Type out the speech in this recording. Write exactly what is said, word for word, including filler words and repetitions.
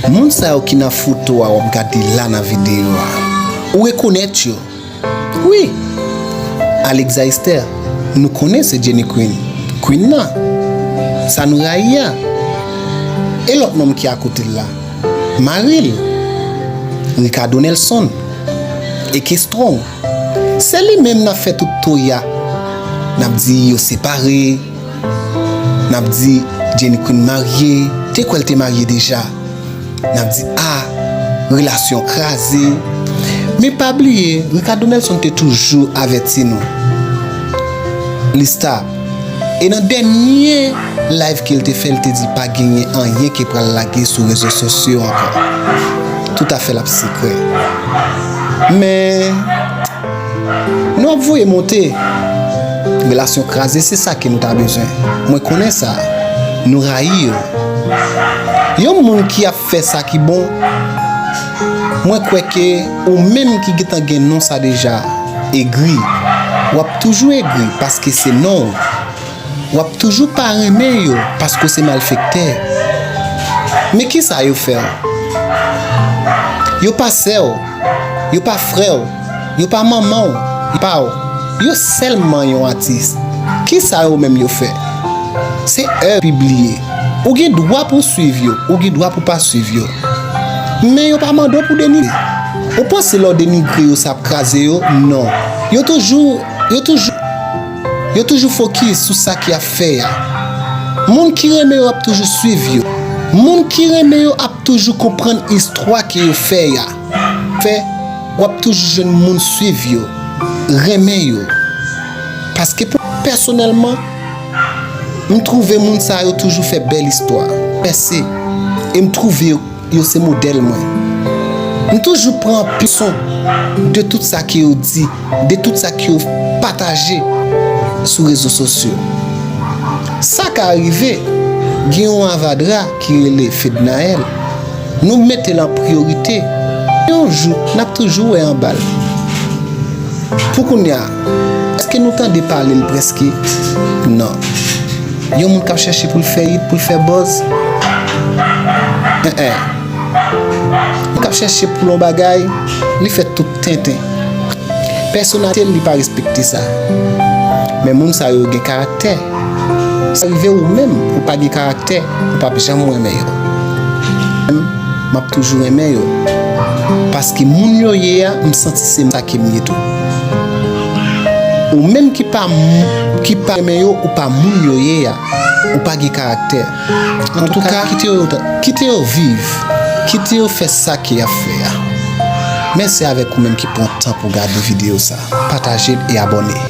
Moun sa yo ki nan foto a w ap gade la nan videyo a, ou rekonèt yo? Wi! Alexa Esther, nou konnen se Jenny Queen. Queen nan. Sa nou rayi a. E lòt nonm ki akote l la? Mari l. Ricardo Nelson. Eke Strong. Se li menm n ap fè tout toya. N ap di yo separe. N ap di Jenny Queen marye. Te kwè l te marye deja. N ap di, a, relasyon kraze. Men pa bliye, Ricardo Nelson te toujou avèti nou. Lista. E nan dènye live ke l te fè, l te di pa genyen anyen ke pral lage sou rezo sosyo ankò. Toutafè l ap sekrè. Men, nou ap voye monte. Relasyon kraze, se sa ke nou ta bezwen. Mwen konnen sa. Nou rayi yo. Yon moun ki ap fè sa ki bon, mwen kwè ke ou menm ki gentan gen non sa deja, egri. W ap toujou egri paske se non w. W ap toujou pa renmen yo paske w se malfektè. Men kisa yo fè w? Yo pa sè w, yo pa frè w, yo pa manman w, yo pa w. Yo sèlman yon atis. Kisa yo menm yo fè? Se èv pibliye. Ou gen dwa pou w swiv yo, ou gen dwa pou w pa swiv yo. Men yo pa mande w pou w denigre. Ou panse lè w denigre yo, sa ap kraze yo? Non. Yo toujou, yo toujou, yo toujou fokis sou sa ki ap fè a. Moun ki renmen yo ap toujou swiv yo. Moun ki renmen yo ap toujou konprann istwa ke yo fè a. Fè, w ap toujou jwenn moun swiv yo, renmen yo. Paske pou pèsonèlman, m twouve moun sa yo toujou fè bèl istwa, pèse, e m twouve yo, yo se modèl mwen. M toujou pran anpil leson de tout sa ke yo di, de tout sa ke yo pataje sou rezo sosyo. Sa ka rive, gen yon avadra ki rele Fednaelle. Nou mete l an priyorite. Yon jou, n ap toujou wè anba l. Pou kounye a, èske nou tande pale l prèske? Non. Yon moun k ap chèche pou l fè hit, pou l fè buzz? En en. Moun k ap chèche pou l yon bagay, li fè tout tenten. Pèsonalite l, li pa respekte sa. Men moun sa yo gen karaktè. Sa rive ou menm, ou pa gen karaktè, ou p ap janm renmen yo. M ap toujou renmen yo. Paske moun yo ye a, m santi se sa ke m ye tou. Ou menm ki pa mou-, ki pa renmen yo, ou pa moun yo ye a. Ou pa gen karaktè. Antouka, kite yo, kite yo viv. Kite yo fè sa ke y ap fè a. Mèsi avèk ou menm ki pran tan pou gade videyo sa. Pataje l e abòne.